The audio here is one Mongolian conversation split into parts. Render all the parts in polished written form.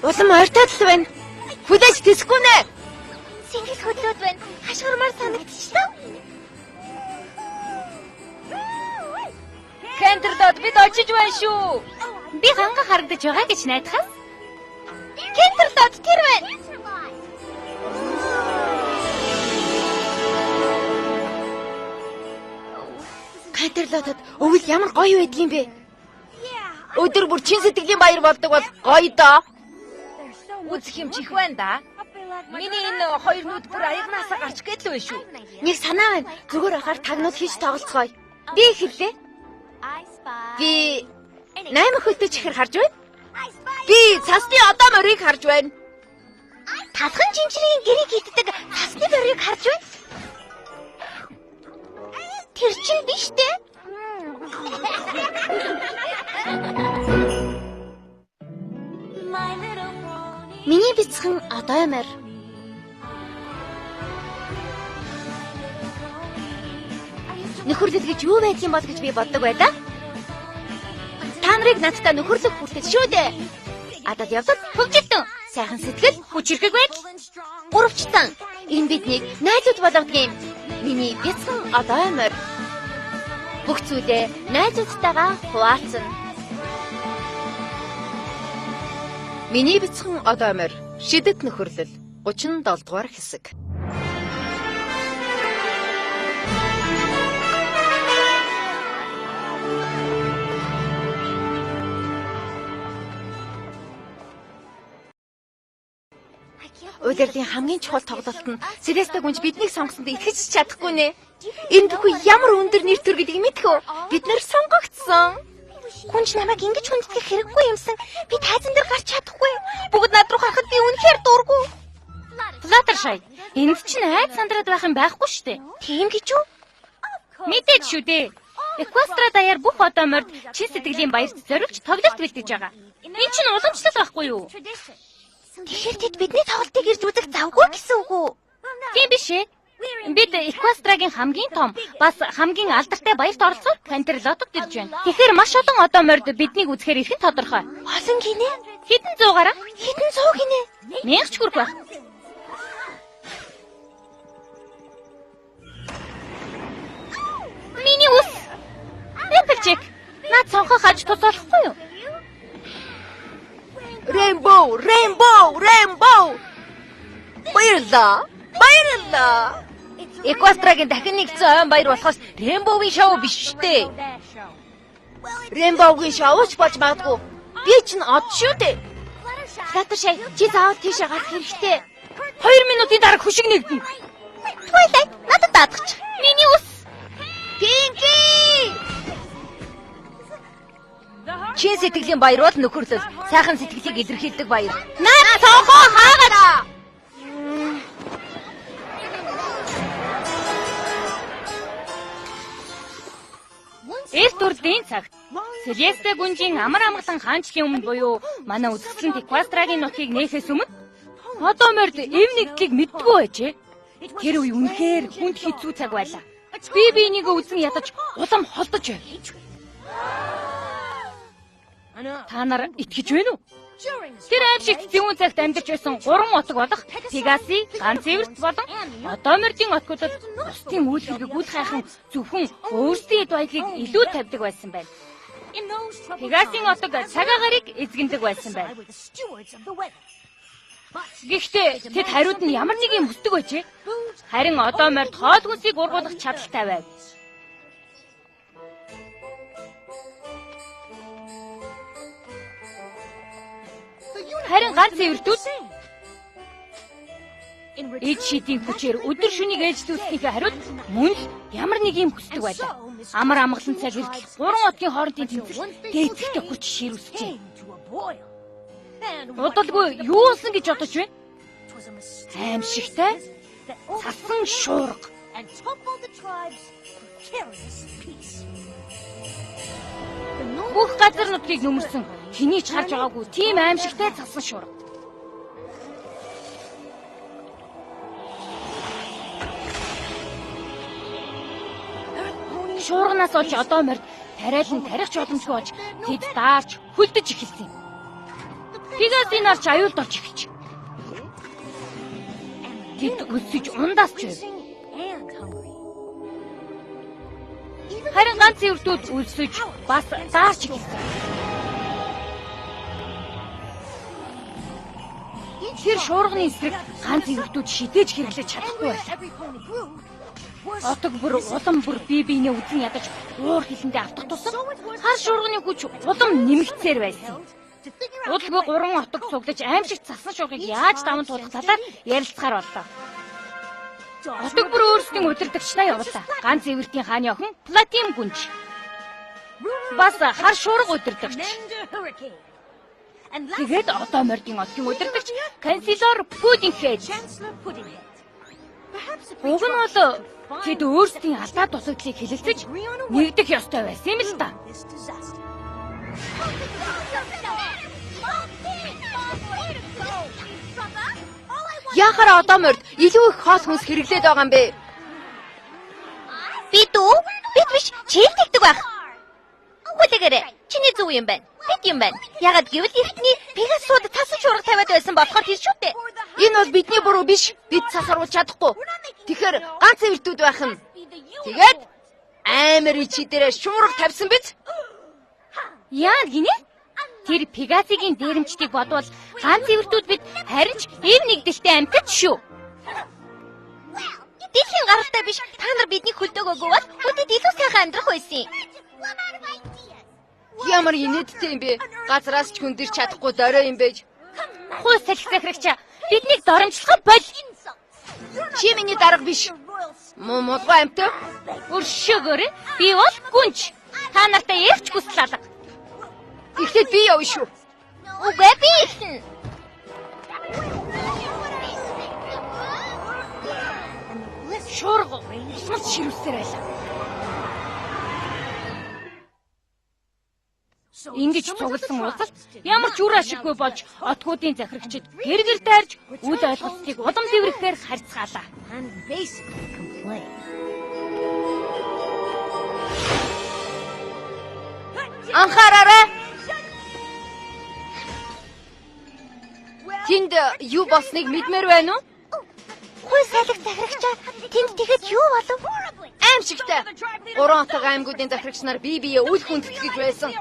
Улам ойртоод л байна. Хүлээж тэсэхгүй нэ. Сэнгэл хөдлөөд байна. Хашгирмаар санагдчихлаа. Кентерлот бид очиж байна шүү. Би ганга харагдаж байгаа гэж найдахаас. Кентерлот тэр байна. Кентерлотод өвөл ямар гоё байдгийм бэ? Өдөр бүр чин сэтгэлийн баяр болдог бол гоё доо. Үзэх юм чих байна да. Миний энэ хоёр нүд бүр аягнаасаа гарч гээд л байна шүү. Нэг санаа байна. Зүгээр ахаар тагнуул хийж тоглолцгоё. Би хэллээ. Би 8 хөлтэй чихэр харж байна. Би цасны одоо морийг харж байна. Талхан жинчрийн гэрийг хитдэг цасны морийг харж байна. Тэр чинь биш дээ. Миний бяцхан одоо морь. Нөхөрлөл гэж юу байдаг юм бол гэж би боддог байлаа. Та нарыг надтай нөхөрлөх хүртэл шүү дээ. Адал явдал хөгжилтөн, сайхан сэтгэл, хүчирхэг байдал. Гуравчтан энэ биднийг найзууд болгодог юм. Миний бяцхан одоо морь. Бүх зүйлээ найзуудтайгаа хуваалцана. Миний бяцхан одоо морь. Шидэт нөхөрлөл 37 дугаар хэсэг. Улирлын хамгийн чухал тоглолт нь Селеста гүнж биднийг сонгосонд итгэж чадахгүй нэ. Энэ бүхэн ямар өндөр нэр төр гэдгийг мэдэх үү? Бид нэр сонгогдсон. Гүнж намайг ингэж хүндэтгэх хэрэггүй юмсан. Би тайзан дээр гарч чадахгүй. Бүгд над руу харахад би үнэхээр дургүй. Флаттершай, энд чинь айд сандраад байх юм байхгүй шүү дээ. Тийм гэж үү? Мэдээд шүү дээ. Эквестра даяар бүх одоо морд чин сэтгэлийн баярт зориулж тоглолт бэлтгэж байгаа. Энэ чинь уламжлал байхгүй юу? Тэгэхээр тэд бидний тоглолтыг ирж үзэх завгүй гэсэн үг үү? Тийм биш ээ. Бид Эквестрагийн хамгийн том бас хамгийн алдартай баярт оролцоор Кантерлотод ирж байна. Тэгэхээр маш олон одоо морд биднийг үзэхээр ирэх нь тодорхой. Олон гинэ? Хэдэн зуугаараа? Хэдэн зуу гинэ? 1000 ч хүрэх байх. Миний ус. Эпплжек. Наад цонхоо хаж тус болохгүй юу? Rainbow, Rainbow, Rainbow. Баярлалаа. Баярлалаа. Эквестрагийн дахин нэгдсэн ойн баяр болохоос Rainbow-гийн шоу биш шүү дээ. Rainbow-гийн шоу ч болж магадгүй. Би чинь од шүү дээ. Флаттершай, чи заавал тийшээ гарах хэрэгтэй. 2 минутын дараа хөшиг нэгдэнэ. Twilight, надад даатгач. Миний ус. Pinky! Чин сэтгэлийн баяр бол нөхөрлөл, сайхан сэтгэлийг илэрхийлдэг баяр. Наад цонхоо хаагаад. Эрт үрдийн цагт Селеста гүнжийн амар амгалан хаанчлалын өмнө буюу манай үзэсгэлэнт Эквестрагийн нутгийг нээхээс өмнө одоо морд эв нэгдлийг мэддэггүй байжээ. Тэр үе үнэхээр хүнд хэцүү цаг байлаа. Би биенийгөө үзэн ядаж улам холдож байв. Та нар итгэж байна уу? Тэр аимшигт зэвүүн цагт амьдарч байсан 3 отог болох Пегаси, Ганцэвэрт болон одоо мордын отгуудад бусдын үйл хэргийг үл хайхан зөвхөн өөрсдийн эд баялгийг илүү тавьдаг байсан байна. Пегасийн отог цаг агаарыг эзэгндэг байсан байна. Гэхдээ тэд хариуд нь ямар нэг юм хүсдэг байжээ. Харин одоо морд хоол хүнсийг ургуулах чадaltaй байв. Харин ганц эвэртүүд эд шидийн хүчээр өдөр шөнийг ээлжлүүлснийхээ хариуд мөн л ямар нэг юм хүсдэг байлаа. Амар амгалан цаг иртэл 3 отгийн хоорондын тэмцэл дээдсэгтэй хүч ширүүсжээ. Удалгүй юу болсон гэж бодож байна? Аимшигтай цасан шуурга. Бүх газар нутгийг нүмерсэн хэний ч харж байгаагүй тийм аимшигтай цасан шуурга. Шуурганаас олж одоо морд тариалан тарих ч боломжгүй болж тэд даарч хөлдөж эхэлсэн юм. Пегаси нар ч аюулд орж эхэлж. Тэд өлсөж ундаас ч байв. Харин ганц эвэртүүд өлсөж бас даарч эхэлсэн. Тэр шуурганы эсрэг ганц эвэртүүд шидэж хэрэглэж чадахгүй байлаа. Отог бүр улам бүр бие биенээ үзэн ядаж уур хилэндээ автах тусам хар шуурганы хүч улам нэмэгдсээр байсан. Удалгүй 3 отог цуглаж аимшигт цасан шуургыг яаж даван туулах талаар ярилцахаар боллоо. Отог бүр өөрсдийн удирдагчнаа явууллаа. Ганц эвэртийн хааны охин Платин гүнж. Бас хар шуурга удирдагч. Тэгээд одоо мордын отгийн удирдагч Канцлер Пудингхэд. Уг нь бол тэд өөрсдийн алдаа дутагдлыг хэлэлцэж нэгдэх ёстой байсан юм л та. Яхаар одоо морд илүү их хоол хүнс хэрэглээд байгаа юм бэ? Бид үү? Бид биш, чийл тэгдэг байх. Хүлээгээрэй. Чиний зөв юм байна. Бид юм байна. Ягаад гэвэл эртний Пегасууд цасан шуурга тавиад байсан болохоор тэр шүү дээ. Энэ бол бидний буруу биш. Бид цас оруулж чадахгүй. Тэгэхээр ганц эвэртүүд байх нь. Тэгээд аймар ичи дээрээ шуурга тавьсан биз? Яа гинэ? Тэр Пегасигийн дээрэмчдийг бодвол ганц эвэртүүд бид харин ч эв нэгдэлтэй амьтад шүү. Дэлхийн гаралтай биш. Та нар бидний хөлдөөгөөгүй бол үүдэд илүү сайхан амьдрах байсан юм. Ямар инээдтэй юм бэ? Газраас ч хүндэрч чадахгүй дорой юм байж. Хуу салхи захирагч, биднийг доромжлоход боль. Чи миний дарга биш. Мулгуу амьтаа. Өршөөгөөрэй. Би бол гүнж. Та нартай ярьч хүсэл алга. Эхлээд би явна шүү. Үгүй би эхлэнэ. Шуурга усмал ширвсээр байлаа. Ингэж цугласан уулзалт ямар ч үр ашиггүй болж отгуудын захирагчид гэр гэр дайрж үл ойлголтыг улам дэврэхээр харьцгаалаа. Анхаараарай. Тэнд юу болсныг мэдмээр байна уу? Хүй салхи захирагчаа, тэнд тэгэхэд юу болов? Аимшигтай. 3 отог аймагуудын захирагч нар бие биеэ үл хүндэтгэж байсан.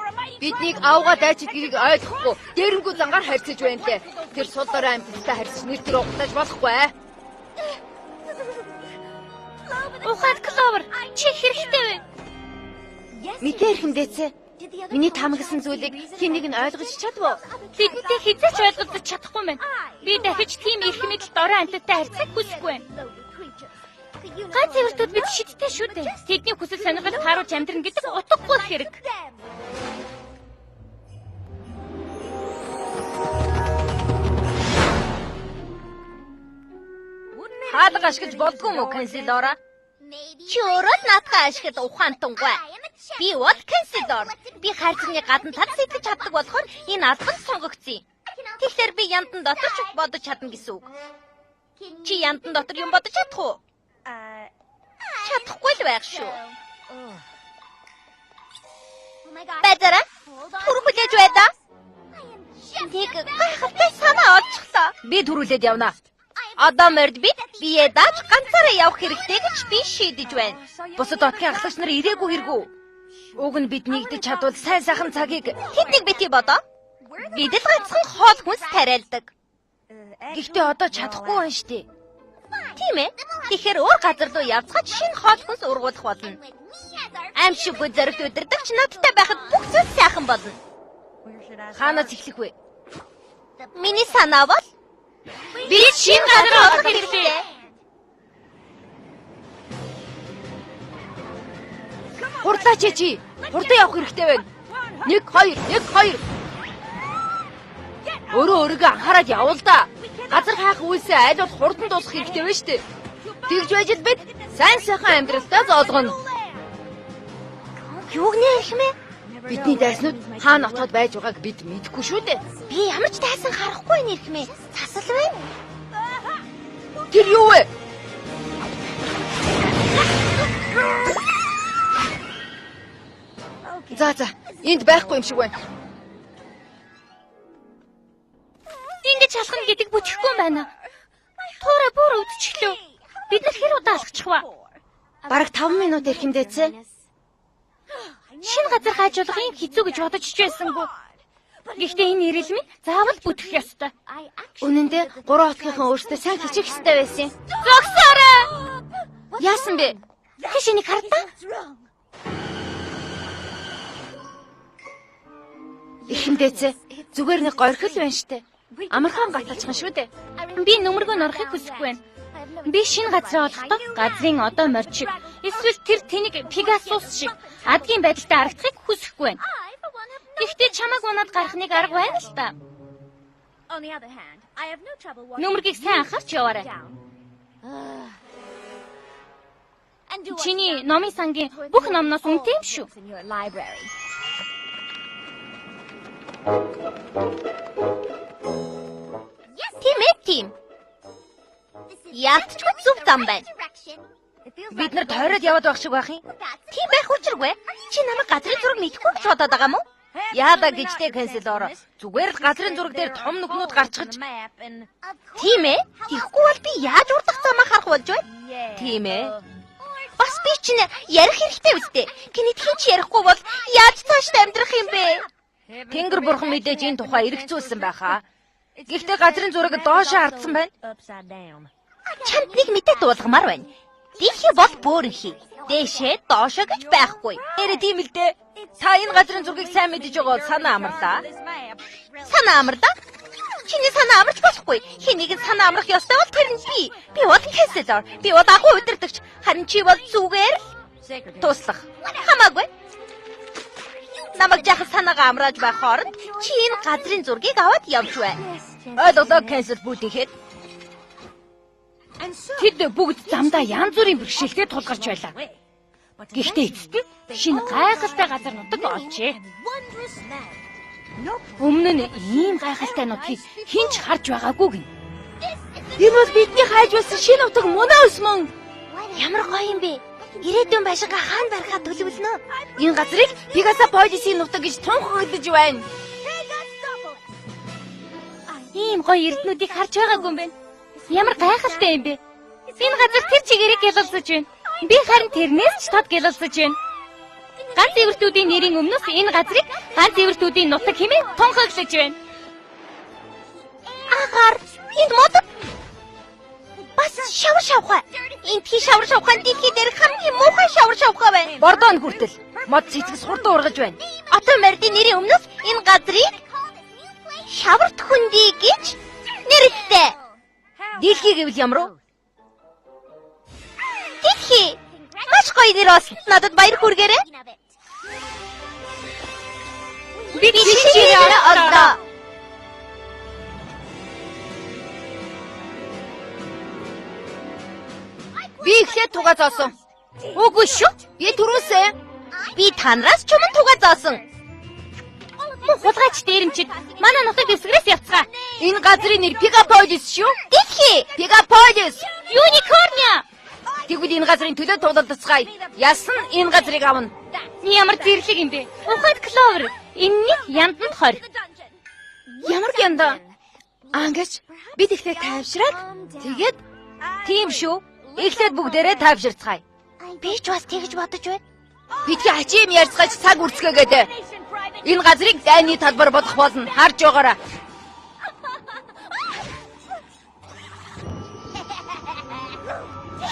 Биднийг авгаа дайчдгийг ойлгохгүй дээрэмгүй зангаар харьцаж байна лээ. Тэр сул дорой амьтадтай харьцаж нэр төр угтаж болохгүй. Ухаад Кловер, чи хэрэгтэй вэ? Мэдээ эрхэмдээцээ. Миний таамагласан зүйлийг хэн нэг нь ойлгож чадав уу? Тэдэнтэй хэзээ ч ойлголцож чадахгүй мэн. Би дахиж тийм эрх мэдэл дорой амьтадтай харьцах хүсэхгүй байна. Ганц эвэртүүд бид шидтэй шүү дээ. Тэдний хүсэл сонирхол тааруулж амьдрна гэдэг утгагүй хэрэг. Хаалга ашиглаж болдгоо мó, Канцлераа? Чи өөрөө л наадхаа ашиглаж ухаантангүй. Би бол канцлер. Би хайрцагны гадна талд сэтгэж чаддаг болохоор энэ албанд сонгогдсон юм. Тэгэхээр би яндан дотор ч бодож чадна гэсэн үг. Чи яндан дотор юм бодож чадах уу? Чадахгүй л байх шүү. Базара, түр хүлээж байлаа. Нэг гайхалтай санаа олчихлоо. Би түрүүлээд явна. Одоо морд бид бие дааж ганцаараа явах хэрэгтэй гэж би шийдэж байна. Бусад отгийн ахлагч нар ирээгүй хэрэгүү. Уг нь бид нэгдэж чадвал сайн сайхан цагийг тэднийг бити бодоо. Бид л ганцхан хоол хүнс тариалдаг. Гэхдээ одоо чадахгүй байна штэ. Тийм ээ. Тэгэхээр өөр газар руу явцгааж шинэ хоол хүнс ургуулах болно. Аимшиггүй зоригт удирдагч надтай байхад бүх зүйл сайхан болно. Хаанаас эхлэх вэ? Миний санаа бол бид шинэ газар олох хэрэгтэй. Хурдлаач чи. Хурдан явах хэрэгтэй байна. 1 2 1 2. Өөрөө өөрийгөө анхаарал явуул да. Газар хайх үйлсээ аль болох хурдан дуусгах хэрэгтэй байна шүү дээ. Тэгж байж л бид сайн сайхан амьдралдаа зоолгоно. Юу гэнэ эрхмээ? Бидний дайснууд хаана отоод байж байгааг бид мэдэхгүй шүү дээ. Би ямар ч дайсан харахгүй байна эрхмээ. Цасал байна. Тэр юу вэ? За за, энд байхгүй юм шиг байна. Энэ гэдэг бүтэхгүй байна. Туурай бүр өвдчихлөө. Бид нар хэр удаа алхчих вэ? Бараг 5 минут эрхэмдээцээ. Шинэ газар хайж болох юм хэцүү гэж бодож ч байсангүй. Гэхдээ энэ ирэл минь заавал бүтэх ёстой. Үнэн дээр 3 отгийнхан өөрсдөө сайн хичээх ёстой байсан юм. Зогсоорой. Яасан бэ? Тийш энийг хардаа. Эрхэмдээцээ. Зүгээр нэг горхил байна штэ. Амархан гаталчихсан шүү дээ. Би нүмергүй норохыг хүсэхгүй байна. Би шинэ газраа олохдоо газрын одоо морь шиг эсвэл тэр тэнэг Пегасус шиг адгийн байдалтай харагдахыг хүсэхгүй байна. Гэхдээ чамайг унаад гарах нэг арга байна л та. Нүмергийг сайн анхаарч яваарай. Чиний номын сангийн бүх номноос үнэтэй юм шүү. Тийм ээ тийм. Яалтчгүй зөв зам байна. Бид нар тойроод яваад байх шиг байх юм. Тийм байх учиргүй. Чи намайг газрын зураг мэдэхгүй гэж бодоод байгаа юм уу? Яада гэжтэй канцелоор. Зүгээр л газрын зураг дээр том нүхнүүд гарчхаж. Тийм ээ. Тэгэхгүй бол би яаж урдах замаа харах болж байна? Тийм ээ. Бас би чинь ярих хэрэгтэй үстэй. Гэнэт хэн ч ярихгүй бол яаж цаашдаа амьдрах юм бэ? Тэнгэр бурхан мэдээж энэ тухай эргэцүүлсэн байхаа. Гэхдээ газрын зураг доошоо хардсан байна. Чамд нэг мэдээ дуулгамаар байна. Дэлхий бол бөөрөнхий. Дээшээ доошоо гэж байхгүй. Нээрээ тийм л дээ. Та энэ газрын зургийг сайн мэдэж байгаа бол санаа амарлаа. Санаа амарлаа? Чиний санаа амарч болохгүй. Хэн нэгэн санаа амрах ёстой бол тэр нь би. Би бол канцелоор. Би бол агуу удирдагч. Харин чи бол зүгээр л туслах. Хамаагүй. Намайг жаахан санаагаа амрааж байх хооронд чи энэ газрын зургийг аваад явж бай. Ойлголоо канцел бүтэхэд. Тэд бүгд замдаа янз бүрийн бэрхшээлтэй тулгарч байлаа. Гэхдээ эцэст нь шинэ гайхалтай газар нутаг олжээ. Өмнө нь ийм гайхалтай нутгийг хэн ч харж байгаагүй гэнэ. Энэ бол бидний хайж байсан шинэ нутаг Мунаус мөн. Ямар гоё юм бэ? Ирээдүйн байшингаа хаана барихаа төлөвлөнө. Энэ газрыг Пегасополисын нутаг гэж тунхаглаж байна. Ийм гоё эрднүүдийг харж байгаагүй юм байна. Ямар гайхалтай юм бэ? Энэ газар тэр чигээрээ гялалзаж байна. Би харин тэрнээс ч тод гялалзаж байна. Ганц эвэртүүдийн нэрийн өмнөөс энэ газрыг ганц эвэртүүдийн нутаг хэмээн тунхаглаж байна. Агаар энэ мод бас шавар шавхай. Энтхий шавар шавхай нь дэлхий дээр хамгийн муухай шавар шавхай байна. Бордон хүртэл мод цэцгс хурдан ургаж байна. Одоо мордын нэрийн өмнөөс энэ газрыг шавар төхөндий гэж нэрлэв. Дэлхий гэвэл ямар вэ? Дэлхий. Маш гоё нэр болсон. Надад баяр хүргээрэй. Бид шинээр оллоо. Би эхлээд тугаа зоосон. Үгүй шүү. Би түрүүсээ. Би танараас ч өмнө тугаа зоосон. Мөн хулгайч дээрэмчид манай нутаг дэвсгэрээс явцгаа. Энэ газрын нэр Пегаполис шүү. Дэлхий. Пегаполис. Юникорниа. Тэгвэл энэ газрын төлөө тулалдацгаая. Ясан энэ газрыг авна. Ямар зэрлэг юм бэ? Ухаад Кловер. Энэний янданд 20. Ямар гянда? Ангич бид эхлээд тайвшраад тэгээд тийм шүү. Эхлээд бүгдээрээ тайвширцгаая. Би ч бас тэгж бодож байна. Битгий ачи юм ярьцгааж цаг үрцгээгээд. Энэ газрыг дайны талбар бодох болно. Харж байгаарай.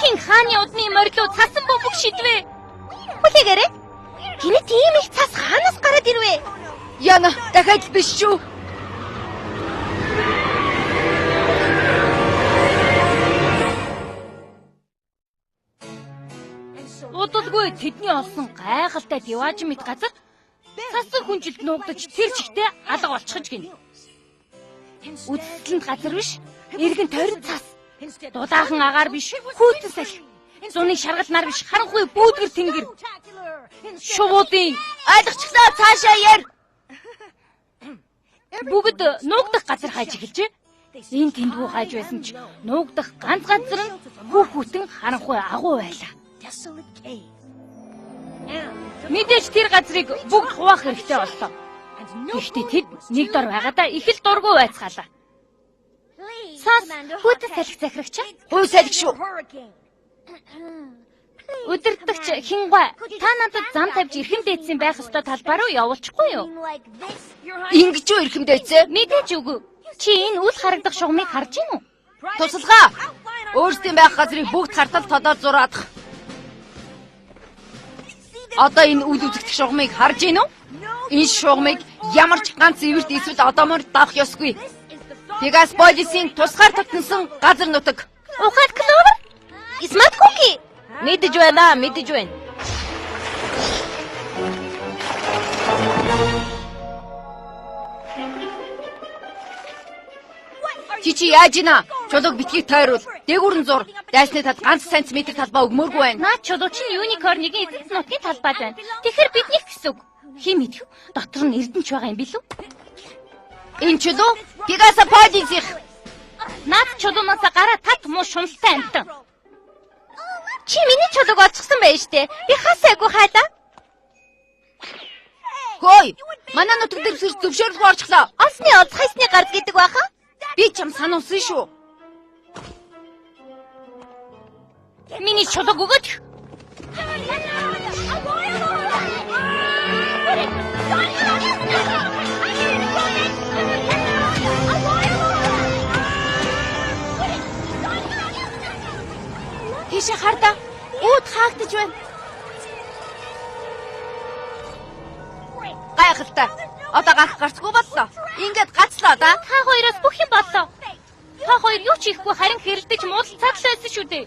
Хин хааны удны морилуу цасан бөмбөг шидвэ. Хүлээгээрэй. Гэнэт ийм их цас хаанаас гараад ирвэ? Яна, дахиад л биш шүү. Удалгүй тэдний олсон гайхалтай диваажин мэт газар цасан хүнжилт нуугдаж тэр чигтээ алга болчихож гинэ. Үзэсгэлэнт газар биш, эргэн тойрон цас. Дулаахан агаар биш, хүйтэн салхи. Зуны шаргал нар биш, харанхуй бүүдгэр тэнгэр. Шувуудын Ойлгочихлоо, цаашаа яар. Бүгд нуугдах газар хайж эхэлжээ. Энэ тэндгүү хайж байсан ч нуугдах ганц газар нь хөх хүтэн харанхуй агуу байлаа. Мэдээж тэр газрыг бүгд хуваах хэрэгтэй боллоо. Гэхдээ тэд нэг дор байгаадаа их л дургүй байцгаалаа. Сонс, хүйтэн салхи захирагч. Хүй салхи шүү. Удирдагч Хингуай, та надад зам тавьж эрхэм дээдсийн байх ёстой талбай руу явуулчихгүй юу? Ингэж юу эрхэм дээдсээ? Мэдээж үгүй. Чи энэ үл харагдах шугамыг харж гин үү? Тусалгаа. Өөрсдийн байх газрыг бүгд хартал тодоод зураадах. Одоо энэ үл үзэгдэх шугамыг харж гин үү? Энэ шугамыг ямар ч ганц эвэрт эсвэл одоомор давах ёсгүй. Пегас полисын тусгаар тогтносон газар нутаг. Ухаал Кловер. Смарт Куки. Мэдэж байна, мэдэж байна. Чи чи яаж ийна? Чулууг битгий тойруул. Дээгүүр нь зур. Дайсны тал ганц сантиметр талбай өгмөөргүй байна. Наад чулуу чинь юникорныг эзэнт нутгийн талбайд байна. Тэгэхээр биднийх гэсэн үг. Хин мэдв? Дотор нь эрдэнч байгаа юм билүү? Энэ чулуу Пегаса полисих. Наад чулуунаас гараа тат муу шуналтай амтан. Чи миний чулууг олчихсан байж тээ. Би хас айгүй хайлаа. Хөөй! Манай нутаг дэвсгэрч зөвшөөрлгүй орчихлоо. Олсны олз хайсны гарз гэдэг баха. Би чам сануулсан шүү. Миний чулууг өгөөд. Тийшээ хардаа. Үүд хаагдаж байна. Гайхалтай. Одоо гарах гарцгүй боллоо. Ингээд гацлаа да. Та хоёроос бүх юм боллоо. Та хоёр юу ч хийхгүй харин хэрэлдэж муудалцаад л байсан шүү дээ.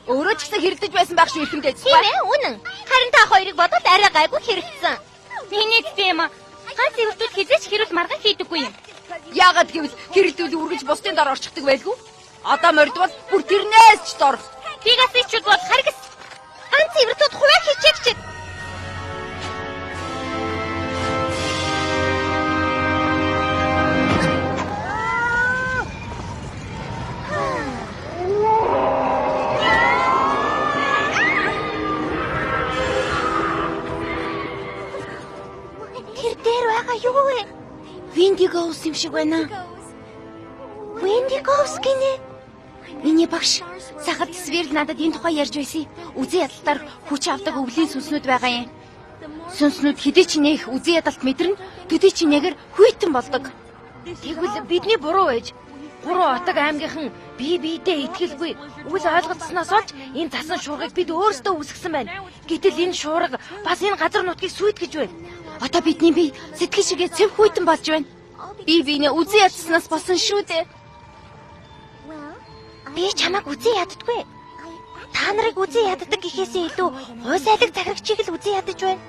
Өөрөө ч гэсэн хэрэлдэж байсан байх шүү эрхэм дээдс. Тийм ээ, үнэн. Харин та хоёрыг бодвол арай гайгүй хэрэгцсэн. Миний тийм аа. Ганц эвэртүүд хизээч хэрүүл маргаан хийдэггүй юм. Яагаад гэвэл хэрэлдүүл үргэлж бусдын дор орчихдаг байлгүй. Одоо мордвол бүр тэрнээс ч дор. Пегас ичүүд бол харгас. Ганц эвэртүүд хувиа хичээгчэд. Тэр дээр байгаа юу вэ? Виндигоус юм шиг байна. Виндигоус гинэ. Миний багш сахад Сверл надад энэ тухай ярьж байсан. Үзэн ядалтаар хүч авдаг өвлийн сүнснүүд байгаа юм. Сүнснүүд хэдий ч нэх үзэн ядалт мэдэрнэ, төдий ч нэгэр хүйтэн болдог. Тэгвэл бидний буруу байж гурван отог аймгийнхан бие биедээ итгэлгүй үл ойлголцсноос олж энэ засан шуургыг бид өөрсдөө үүсгэсэн байна. Гэтэл энэ шуурга бас энэ газар нутгийг сүйтгэж байна. Одоо бидний бие сэтгэл шигээ цэв хүйтэн болж байна. Би биенээ үзэн ядснаас болсон шүү дээ. Би чамайг үзэн яддаггүй. Та нарыг үзэн яддаг гэхээсээ илүү хой сайлаг захирагчийг л үзэн ядаж байна.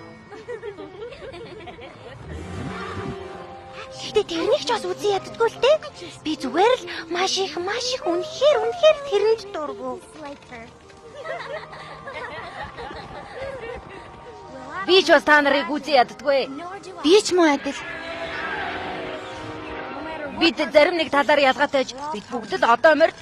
Гэхдээ тэрнийг ч бас үзэн яддаггүй л дээ. Би зүгээр л маш их үнэхээр тэрэнд дургу. Би ч бас та нарыг үзэн яддаггүй. Би ч мөн адил. Бид зарим нэг талаар ялгаатайж бид бүгд л одоо морь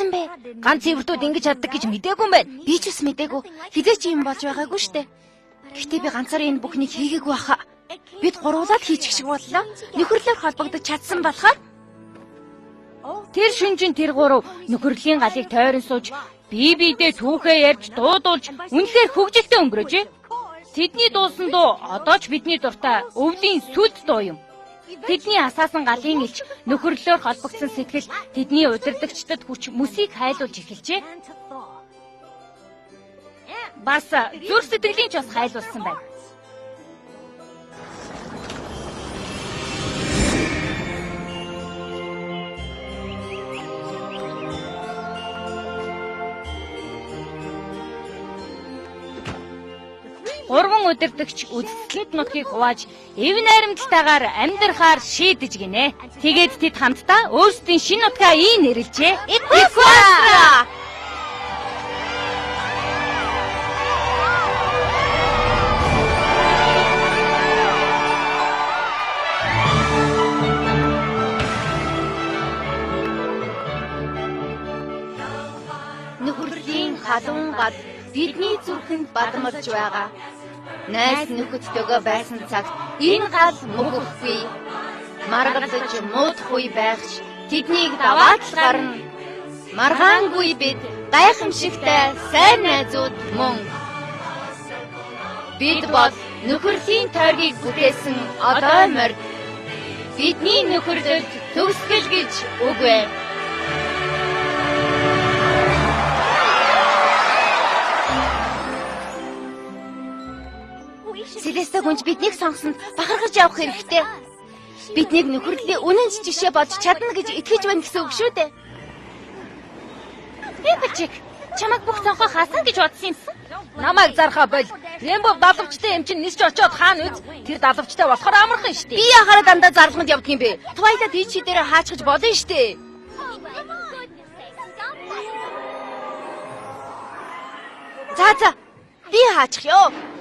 бэ? Ганц эвэртүүд ингэж чаддаг гэж мдээгүй юм байна. Би ч бас мдээгүй. Хизээ ч юм болж байгаагүй штэ. Гэхдээ би ганцаараа энэ бүхнийг хийгээгүй баха. Бид гурвуулаад хийчих шиг боллоо. Нөхөрлөөр холбогдож чадсан болохоор тэр шүнжин тэр гурав нөхөрлийн галыг тойрон сууж бие биедээ түүхээ ярьж дуудуулж үнэхээр хөгжилтэй өнгөрөөжээ. Тэдний дуусан дуу одоо ч бидний дуртай өвлийн сүд дуу юм. Тэдний асаасан галын элч нөхөрлөөр холбогдсон сэтгэл тэдний удирдагчдад хүч мөсийг хайлуулж эхэлжээ. Бас зүрх сэтгэлийн ч бас хайлуулсан байна. Гурван удирдагч үзэсгэлэнт нутгийг хувааж эв найрамдалтайгаар амьдрахаар шийдэж гинэ. Тэгээд тэд хамтдаа өөрсдийн шинэ нутгаа ий нэрлэжээ. Эквестра! халуун гал бидний зүрхэнд бадмалж байгаа. Найз нөхөдтэйгөө байсан цагт энэ гал мөхөхгүй. Маргалдаж муудахгүй байх ч тэднийг даваад л гарна. Маргаангүй бид гайхамшигтай сайн найзууд мөн. Бид бол нөхөрлийн тойргийг бүтээсэн одой морь. Бидний нөхөрлөлд төгсгөл гэж үгүй. Селеста гүнж биднийг сонгосонд бахархаж явах хэрэгтэй. Биднийг нөхөрлөлийн үнэн жишээ болж чадна гэж итгэж байна гэсэн үг шүү дээ. Эпплжек, чамайг бүх цонхоо хаасан гэж бодсон юмсан. Намайг зархаа боль. Рэмбо далавчтай юм чинь нисч очиод хаана үз? Тэр далавчтай болохоор амархан шүү дээ. Би яхаараа дандаа зарлаханд явдаг юм бэ? Твайла тийч дээр хаачихж болно шүү дээ. За за. Би хаачих ёо.